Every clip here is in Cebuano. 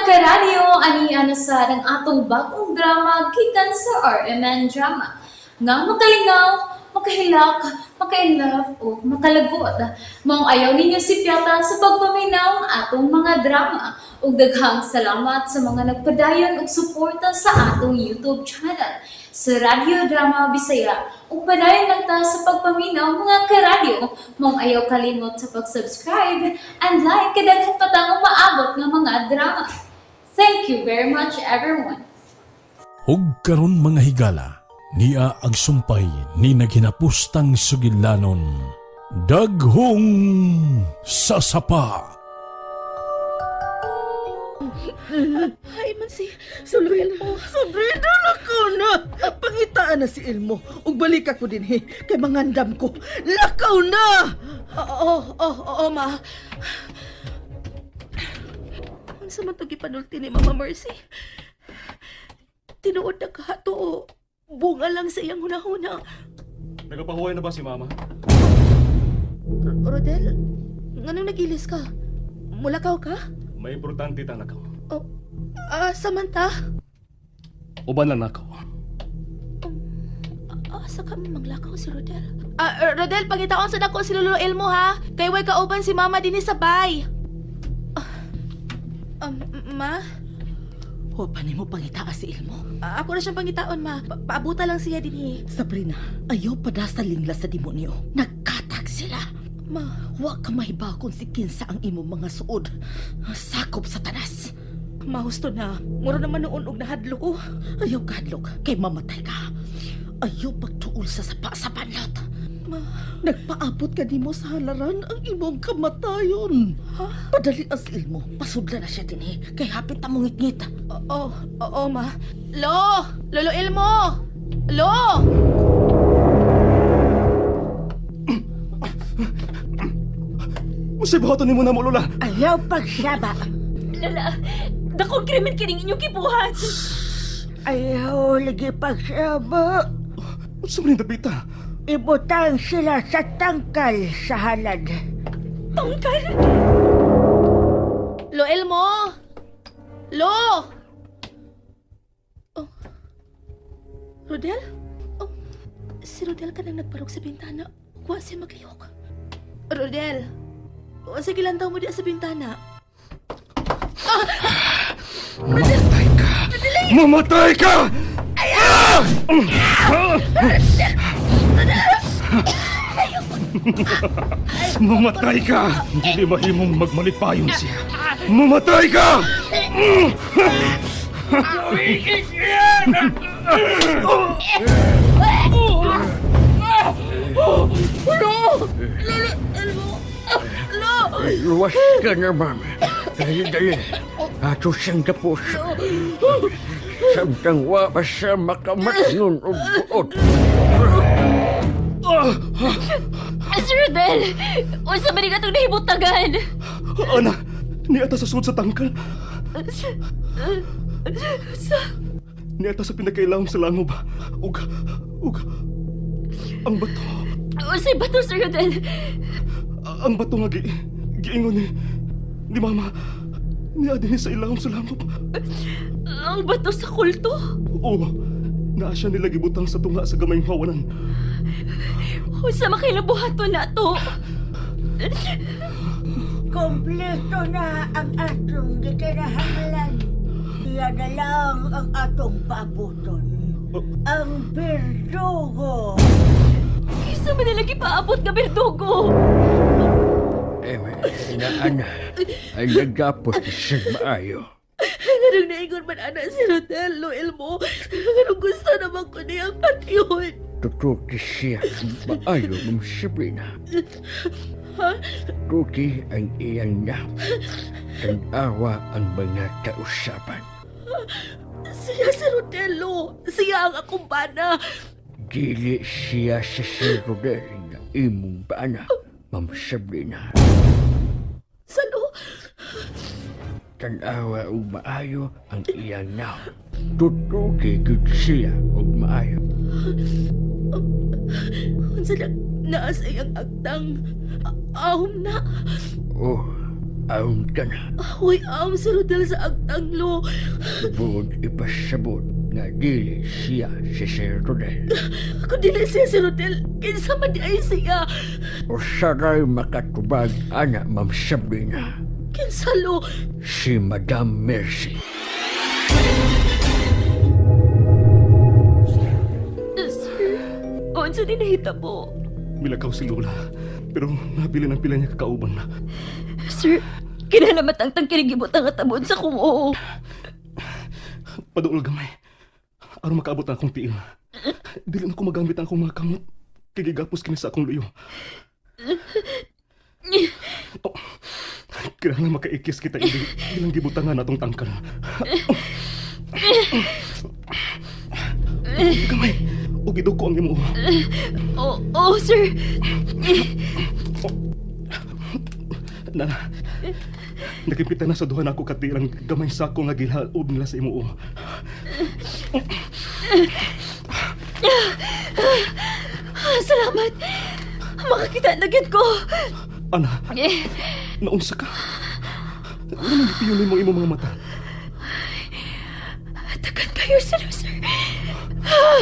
Karadyo, ani na sad ang atong bagong drama gikan sa RMN Drama nga makalingaw, makahilak, maka-inlove o makalagot. Maong ayaw ninyo sipyata sa pagpaminaw ang atong mga drama. Ug daghang salamat sa mga nagpadayon og suporta sa atong YouTube channel sa Radyo Drama Bisaya. Ug padayon lang ta sa pagpaminaw, mga karadyo. Maong ayaw kalimot sa pag-subscribe and like kay daghan pa tang umaabot nga mga drama. Thank you very much, everyone. Ug karon, mga higala, nia ang sumpay ni naghinapustang sugilanon. Daghong Sasapa. Hay man si Sabrina. Sabrina, lakaw na! Pangitaan na si Elmo. Ug balik ako dinhi kay mangandam ko. Lakaw na! Oo, ma. Unsa man to gipanulti ni Mama Mercy? Tinuod na ka to o bunga lang sa iyang hunahuna? Nagapahuway na ba si Mama? Rodel, nganong nagilis ka? Mulakaw ka? May importante ta nakaw. Oh, Samantha? Uban lang nakaw. Asa ka manglakaw si Rodel? Rodel, pangitaon sa nako si Lolo Elmo ha. Kay way kauban si Mama dinhi sa bay. Ma? Wa pa nimo pangitaa si Elmo? Ako na siyang pangitaon, ma. Paabuta lang siya dinhi. Sabrina, ayaw pada sa lingla sa demonyo. Nagkatag sila. Ma, Wa ka mahibakon si kinsa ang imong mga suod. Sakop sa tanas. Ma, husto na. Mura naman noon og nahadlok ko. Ayaw kahadlok, kay mamatay ka. Ayaw pagtuol sa sapa sa banlot. Ma, Nagpaabot ka nimo sa halaran ang imong kamatayon. Ha? Padali ang si Elmo. Pasudla na siya dinhi. Kay hapit ta mongitngit. Oo, oo, ma. Lo! Lolo Elmo! Lo! Unsay buhaton nimo na mo, Lola? Ayaw pagsaba. Lala, dakong krimen kining inyong gibuhat. Ayaw lagi pagsaba. Unsa man dapita? Ibutang sila sa tangkal sa halad. Tangkal. Lo Elmo! Lo! Oh. Rodel? Oh. Si Rodel ka nang nagparog sa bintana. Wa siya maglihok. Rodel! Sige gilantaw mo di sa bintana. Mamatay ka! Mamatay ka! Mamatay ka! Dili mahimong magmalipayon siya. Mamatay ka! Luwas ka na, ma'am. Dali, dali. Ato siyang tapos. Samtang wa pa siya makamatnon og buot. Sir Rodel, unsa man atong nahibutagan? Ana, niata sa sud sa tangkal. Sa Niata sa pinakailawom sa langob. Ug ang bato. Unsay bato, Sir Rodel? Ang bato nga giingon ni Mama. Niya din sa ilawom sa langob. Ang bato sa kulto? Oo, naa siya nila gibutang sa tunga sa gamayng hawanan. Unsa man kay buhaton nato? Kompleto na ang atong gikinahanglan. Iya na lang ang atong paabuton. Ang berdugo. Kinsa man nila gipaabot nga berdugo? Eh, inaan, ay nagapos siya maayo. Nganong naingon man ana si Rodel, Lo Elmo? Nganong gusto naman ko niyang patyon? Tutuki siya maayo, Ma'am Sabrina. Tuki ang iyang na. Tanawa ang mga kausapan. Siya si Rodel, Lo. Siya ang akong bana. Dili siya sa si Rodel nga imong bana, Ma'am Sabrina. Salo? Tanawa og maayo ang iyang na. Tutuki gud siya og maayo. Unsa na naa sa iyang agtang? Ahom na. Oh, Aon ka na. Hoy, am si Rodel sa agtang, Lo. Bud ipasabot nga dili siya si Sir Rodel. Kung dili siya si Rodel, kinsa man di ay siya. Usaray makatubag ana, Ma'am Sabrina. Kinsa, Lo? Si Madam Mercy. Sir, unsa ni nahitabo? Milakaw si Lola. Pero nabili ng pila niya kakauban. Sir, kinahanglan matangtang kining gibutang at tabon sa kung oo. Paduol gamay. Aron makaabot ang akong tiil. Dili na ko magamit ang akong mga kamot. Kay gigapos kini sa akong luyo. Oh, kailangan makaikis kita hindi ilang gibutangan atong tangkal. Gamay, ug iduko ang imo. Oh, oh, sir. Na, nakipita na sa duha nako katiil ang gamay sako nga gilaob nila sa imo. Ah, salamat. Makakita na gyud ko. Ana, Eh, naunsa ka? Ano nang gipiyon mo imong mga mata? Tagan kayo sila, sir. Ah,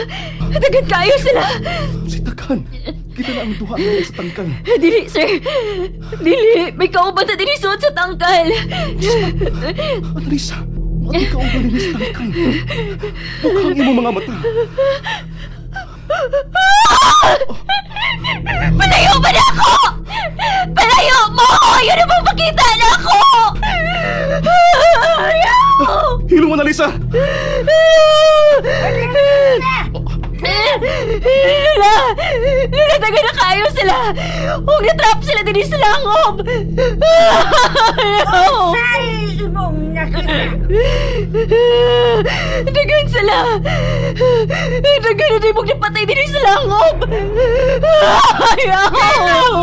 tagan kayo sila. Si Takan, kita na ang duha nga sa tangkal. Dili, sir. Dili. May kauban na dinisod sa tangkal. Analisa, wala ka uban din sa tangkal. Bukang imong mga mata. Palayo ba na ako? Palayo mo! Ayaw na mong makita na ako! Ayaw! Hilo mo, Analisa! Lula! Lula, taga na kayo sila! Huwag na-trap sila din sa langob! Ayaw! Ay, imong nakita. Dagan sila! Dagan na di mong napatay din sa langob! Ayaw!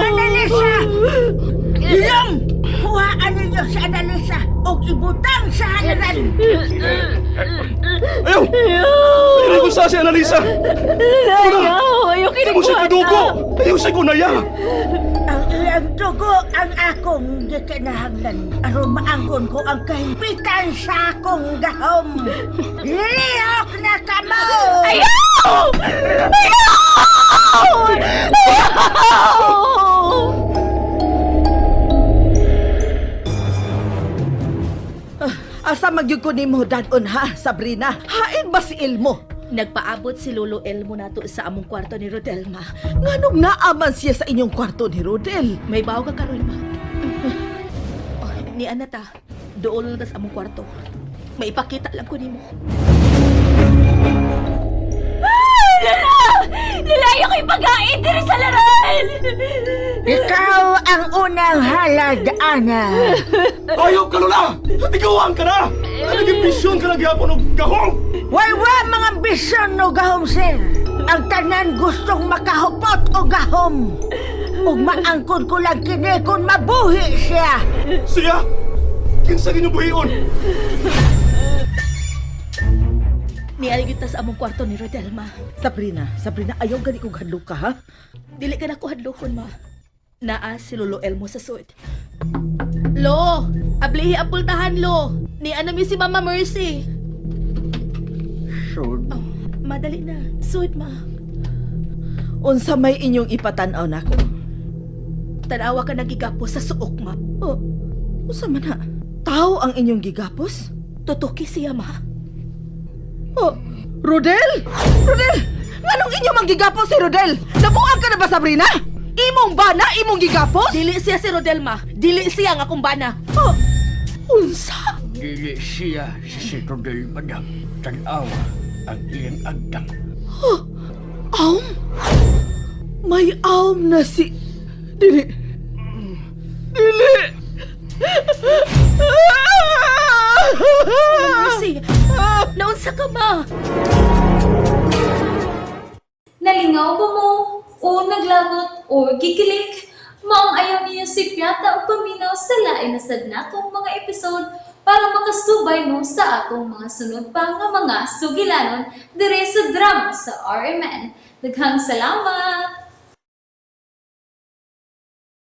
Analisa! Ilong! Kuhaan ninyo si Analisa og ibutang sa halaran. Ayaw! Ayaw ko sa si Analisa! Ayaw! Ayaw Ayaw siya kadugo! Ayaw siya gunaya! Ang iyang dugo ang akong gikinahanglan aron maangkon ko ang kahimpitan sa akong gahom. Lihok na kamo! Ayaw! Ayaw! Ayaw! Asa magyud ko nimo dadon ha, Sabrina? Hain ba si Elmo? Nagpaabot si Lolo Elmo nato sa among kwarto ni Rodel, ma. Nganong naaman siya sa inyong kwarto ni Rodel? May bawo ka karon, ma. Oh, ni ana ta. Dool na ta sa among kwarto. Maipakita lang ko nimo. Lala! Lala, ayaw ko ipagain diri sa laran! Ikaw ang unang halad, Ana. Ayaw ka, Lola! Tigawan ka na! Naging bisyon ka na gihapon og gahong! Wala mga ambisyon no gahom, sir. Ang tanan gustong makahupot o gahom. Ug maangkon ko lang kini kung mabuhi siya. Siya! Kinsa ginyo buhion? Ni gyud ta sa among kwarto ni Rodel, ma. Sabrina, Sabrina, ayaw gani kong hadlok ka, ha? Dili ka na ko hadlokon, ma. Naa si Lolo Elmo sa suod. Lo, ablihi ang pultahan, Lo. Ni ano mi si Mama Mercy. Sud, Oh, madali na. Suod, ma. Unsa may inyong ipatan-aw nako? Tanawa ka nagigapos sa suok, ma. Oh, unsa man ha? Tao ang inyong gigapos? Tutuki siya, ma. Oh, Rodel? Rodel! Nganong inyo mang gigapos si Rodel? Nabuang ka na ba, Sabrina? Imong bana, imong gigapos? Dili siya si Rodel, ma. Dili siya nga akong bana. Oh, unsa? dili siya si Sir Rodel, Madam. Tanawa ang iyang agtang. Aum? May aum na si... Dili. Dili! Mama Mercy, naunsa ka, ma? Nalingaw ba mo? O naglagot o gikilig? Maong ayaw niyo si Piata o paminaw sa lain na sad natong mga episode para makasubay mo sa atong mga sunod pa nga mga sugilanon dire sa drama sa RMN. Daghang salamat!